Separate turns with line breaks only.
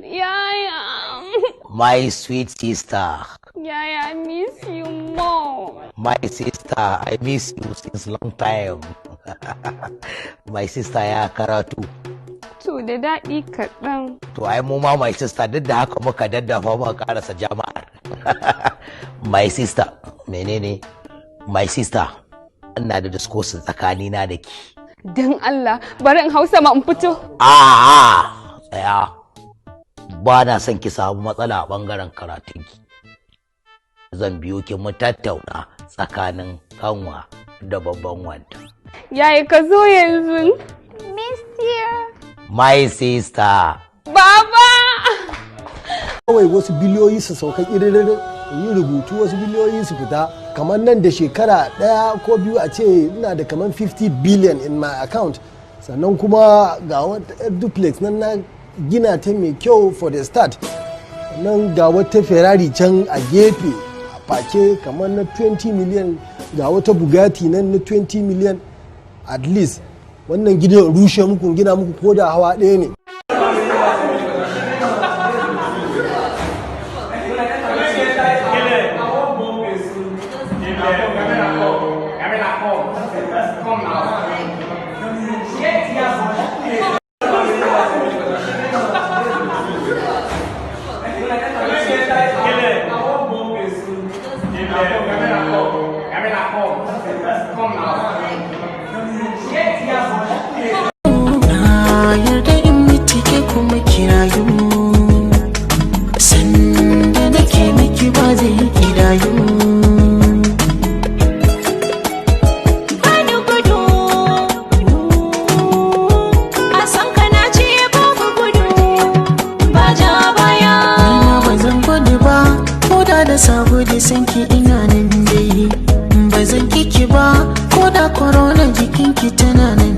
Yaya.
My sweet sister.
Yaya, I miss you more.
My sister, I miss you since long time. My sister, ya karatu?
To, da daɗi kaɗan.
To ai mu ma, my sister, duk da haka muka daddafa muka karasa jama'ar. My sister, menene? My sister, ina da discourse tsakanina da ki.
Dan Allah, bari in hau sama in fito.
A, tsaya. Ba na son ki samu matsala a bangaren karatunki. Zan biyo ki mu tattauna tsakanin kanwa da babban wanta.
Yaya, ka zo yanzu. Miss you.
My sister.
Baba!
Kawai wasu biliyoyi su sauka ƙiririn, yi rubutu, wasu biliyoyi su fita. Kamar nan da shekara 1 ko 2 a ce ina da kamar 50 billion in my account. Sannan kuma ga wata yar duplex nan na gina ta mai kyau for the start. Sannan ga wata Ferrari can a gefe a fake kamar na 20 million, ga wata Bugatti nan na 20 million. At least wannan gidan rushe muku, gina muku ko da hawa ɗaya ne.
Na yarda in mutu ke kuma kirayu, sanda nake miki ba zai kidayu.
Bani gudu a san ka, na ce babu gudu ba ja baya.
Nima ba zan gudu ba ko da da sabo da sanki, ina nan dai, ba zan kiki ba ko da corona jikinki tana nan.